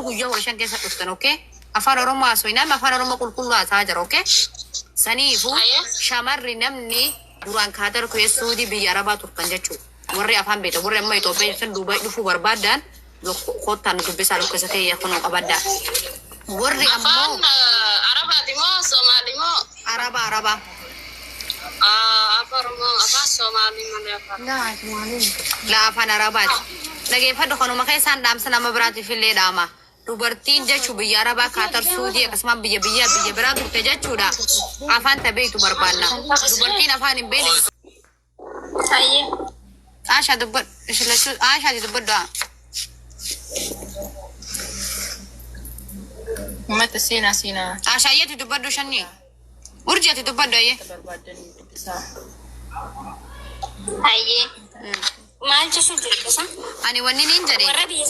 Guyyaa 15 keessa dhuftan, okay? Afaan Oromoo haasofnaan afaan Oromoo qulqulluu haasaa jira, okay? Saniifuu shamarri namni duraan Kaatar keessa Suudii biyya Arabaa turtan jechuudha. Warri afaan beektan warri amma Itoophiyaa jirtan Duubaay dhufuu barbaadan kottaa nu dubbisaa, lakkoofsa kiyya kunoo qabaddaa. Warri ammoo Afaan Arabaati moo Somaali moo? Araba, Arabaa. Afaan Oromoo, afaan Somaalii malee afaan. La, afaan Arabaati. Dhageeffadhu, kanuma keessaan dhaamsa nama biraatiif illee dhaama. Dubartiin jechuun biyya Arabaa, Kaatar, Suudii akkasumas biyya biraa turte jechuudha. Afaan tabeetu barbaanna. Dubartiin afaan hin beekne. Ayyee. Aashaa, dubbadhu. Ishilachuu Aashaati, dubbadhu. Haa. Uummata, seenaa seenaa. Aashaayyati, dubbadhu shanii. Urji, ati dubbadhu, ayyee. Barbaadanii dubbisaa. Ayyee. Maal jechuun jirtu? Ani wanni niin jedhe. Warra biyya.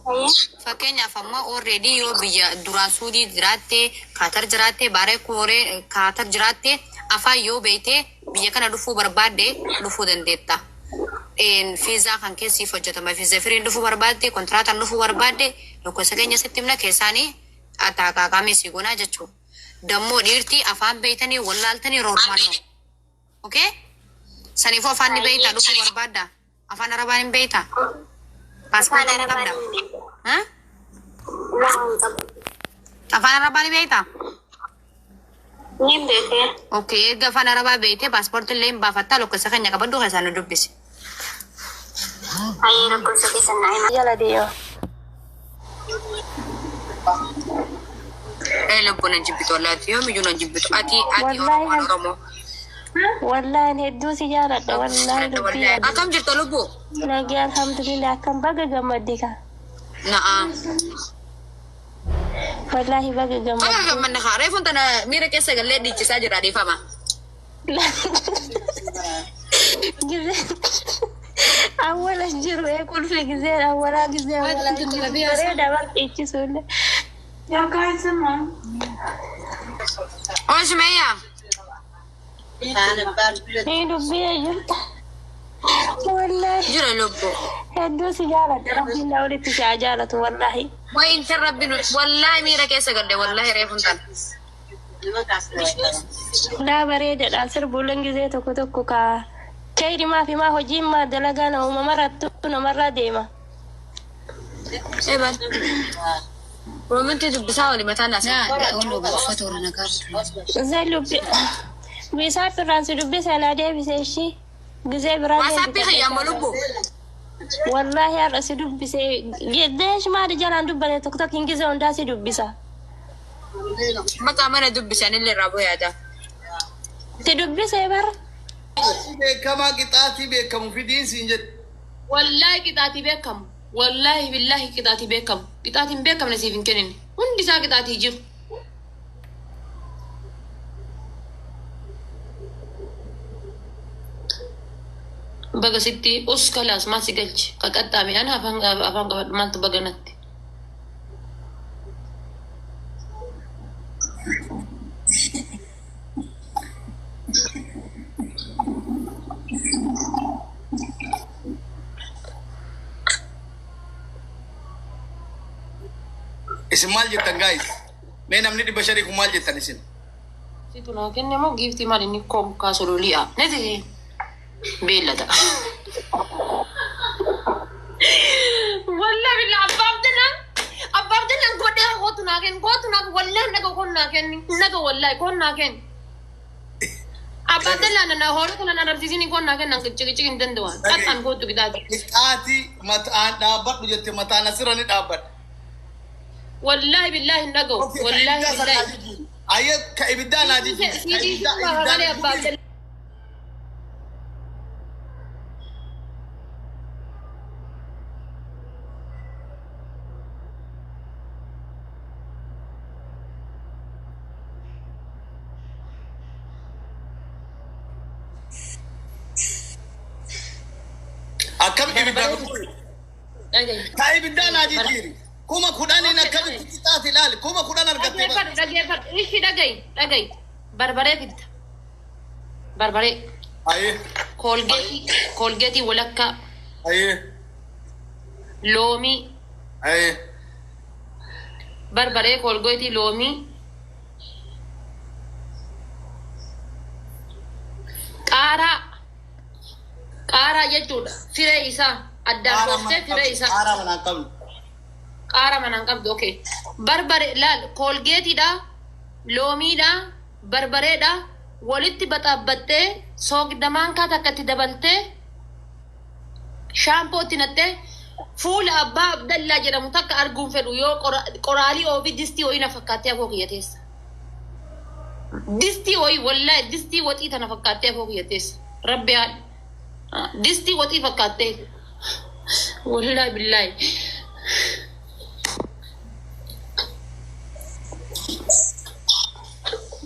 Ayyee. Fakkeenyaaf amma already yoo biyya duraan Suudii jiraatte, Kaatar jiraatte, Baaree Kooree Kaatar jiraatte, afaan yoo beekte biyya kana dhufuu barbaadde dhufuu dandeetta. Fiizaa kan keessiif hojjetama. Fiizaa firiin dhufuu barbaadde, kontiraataan dhufuu barbaadde, lakkoofsa keenya sitti himna, keessaanii ataakaaqaamii si goonaa jechuudha. Dammoo dhiirtii afaan beektanii wallaaltanii roormaannoo. Okay? Saniifuu afaan ni beektaa dhufuu barbaadda? Afaan Arabaa hin beektaa? Afaan Paaspoortii ni Arabaa qabda? ni beeku. Huh? Laa, hin qabu. Afaan Arabaa ni beektaa? Ni beekee. Okay, erga afaan Arabaa beektee paaspoortii illee hin baafattaa, lakkoofsa keenya qabadhu, keessaan nu dubbisi. Ayyee, lakkoofsa keessan naa himaa. Jala deema. Ee, lubbuu nan jibbitu, wallahi yoomiyyuu nan jibbitu. Ati Wallaahi Oromoo, Oromoo. Wallaahi hedduu si jaaladha, wallaahi dubbii yaaddu. Akkam jirta, lubbuu? Nagee, alhamdulillah. Akkam, baga gammadde ka. Na'am. Wallaahi baga Baga gammadde. gammanne haa. Reefuun tana miira keessa gallee dhiichisaa jira, dhiifama. Gizee awwala jiru ee qulfi gizeen awwalaa gizee awwalaa jiru bareeda bar dhiichisuullee. Oi, Sumayyaa. Ni dubbii jirta. Wallaahi Jira, lubbuu. hedduu si jaaladha, rabbiin na olitti si haa jaalatu wallaahi. Way inta rabbi nu wallaahi miira keessa galle, wallaahi reefuun tana. Laa, bareedaadha sirbuuleen gizee tokko tokko kaa keeyrimaa fi maa hojiin maa dalagaa nama marattu namarraa deema. Ebal. Roomantii dubbisaa oli mataan naasa. Zee lubbi wiisaap irraan si dubbise naa deebise ishii gizee biraa WhatsAppii kiyya amma, lubbuu. Wallaahi har'a si dubbise deesh maali jalaan dubbate, tokko tokko hin gizee hundaa si dubbisa. Maqaa mana dubbisanillee irraa bu'aadha. Si dubbise bar. Beekamaa qixaatii beekamu fidiin siin jedhe. Wallaahi qixaatii beekamu. Wallaahi billaahi qixaatii beekamu. Qixaatii hin beekamne siif hin kennine. Hundi isaa qixaatii jiru. Baga sitti us kalaas, maal si galchi? Qaqaxxaame ana afaan afaan qabadhu, maaltu baga natti? Isin maal jettan, guys? Mee namni 500 kun maal jettan isin? Situ naa kenne moo giiftii maal inni konkaa sololi'a? Nati beellada. Wallahi billah abbaaf jennaan godhee kootu naa kenni, kootu naa, wallahi naga koon naa kenni, naga wallahi koon naa kenni. Abbaaf jennaan na hoolota kana na arrabsiisini, koon naa kennan qicci hin danda'an. Qaxxaan kootu qixaati. Qixaatii mataan dhaabbadhu jette, mataan asirra ni dhaabbadha. Wallahi billahi hin dhaga'u. Okay, ka Wallahi ibiddaa sana naa billahi. jijjiiri. Ayyee, ka ibiddaa naa jijjiiri. Ka Siidii ibiddaa malee na abbaaf jijjiiri. jennaan. Akkam ibiddaa gurguru? Dhaga'i. Ka ibiddaa naa jijjiiri. 10,000n akkamitti qixaati ilaali. 10,000 argattee bara. Dhaggeeffadhu, dhaggeeffadhu. Ishi dhaga'i, dhaga'i. Barbaree fidda. Barbaree. Ayyee. Koolgeetii, Koolgeetii walakkaa. Ayyee. Loomii. Ayyee. Barbaree, koolgoitii, loomii. Qaaraa. Qaaraa jechuudha. Firee isaa addaan booftee firee isaa. Qaaraa manaan qabnu. Qaara manaan qabdu, okay. Barbare laal, koolgeetiidha, loomiidha, barbareedha, walitti baxaabbattee soogidda maankaa takka itti dabaltee shaampoo itti nattee fuula Abbaa Abdallaa jedhamu takka arguun fedhu yoo qoraalii oofi distii wayii na fakkaattee afoo kiyya teessa. Distii wayii, wallaahi, distii waxii tana fakkaattee afoo kiyya teessa. Rabbi haadha. Distii waxii fakkaattee. Wallaahi billaahi.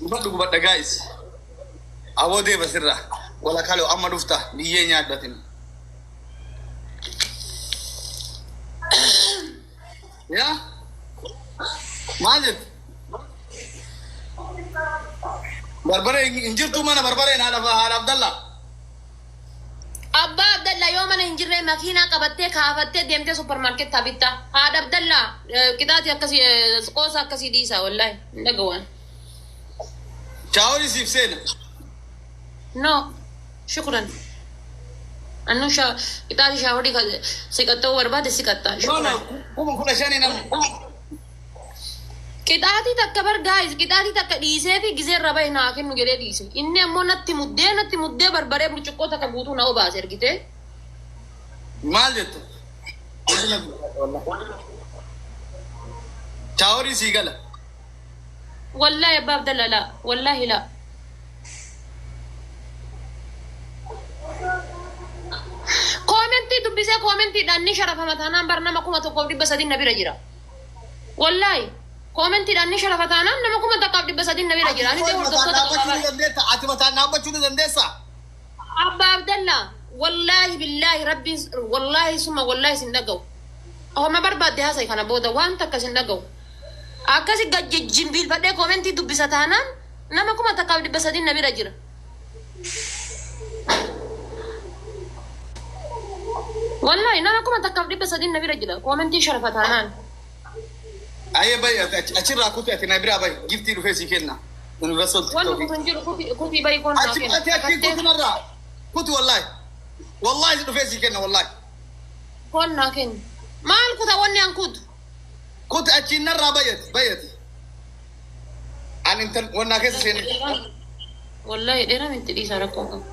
Gubadhu, gubadha, guys. Aboo deeba sirra. Wala kaloo amma dhufta biyyee nyaadhatin. Yaa? Maal jettu? Barbaree hin jirtu mana, barbareen haadha Abdallaa. Abbaa Abdallaa yoo mana hin jirre makiinaa qabattee kaafattee deemtee supermarket bitta. Haadha Abdallaa, qixaatii akkasii, qoosa akkasii dhiisaa, wallaahi hin dhagawaan. Shower siif seena. No, shukran. Annu qixaatii shower siqattoo barbaade siqatta. No, no, Shukran. 15,000 nama. Qixaatii takka bar, guys, qixaatii takka dhiisee fi gizee irra bahe naa kennu jedhee dhiise. Inni ammoo natti muddee, natti muddee, barbaree burcuqqoo takka guutuu na obaase ergite. Maal jettu? Shower sii gala. Wallaahi Abbaa Abdallaa, laa, wallaahi laa. Comment dubbisee commentiidhaan ni sharafama taanaan bar nama 1300 na bira jira. Wallaahi commentiidhaan ni sharafa taanaan nama 1300 na bira jira. Ani Ati hordoftoota mataan qaba. dhaabbachuu ni dandeessa. Ati mataan dhaabbachuu ni dandeessa. Abbaa Abdallaa, wallaahi billaahi, rabbiin wallaahi summa wallaahi sin dhaga'u. Homa barbaadde haasa'e, kana booda waan takka sin dhaga'u. Akkasi gajjijjimbiilfadhee comment dubbisa taanaan nama 1300 na bira jira. Wallaahi nama 1300 na bira jira. Comment sharafa taanaan. Ayyee, bayi, achirraa kuti, ati na biraa bayi, giftii dhufee sii kenna. Universal Wanni TikTok. kun jiru kuti bayi koon naa Achi kenna. ati achi kuti narraa. Kuti, wallaahi. Wallaahi si dhufee sii kenna, wallaahi. Koon naa kenna. Maal kuta wanni an kutu? Kuti, achiin narraa bayyati bayyati. Ani intal wannaa keessa seene. Wallaahi dheeraa miti, dhiisaa, rakkoo qabu.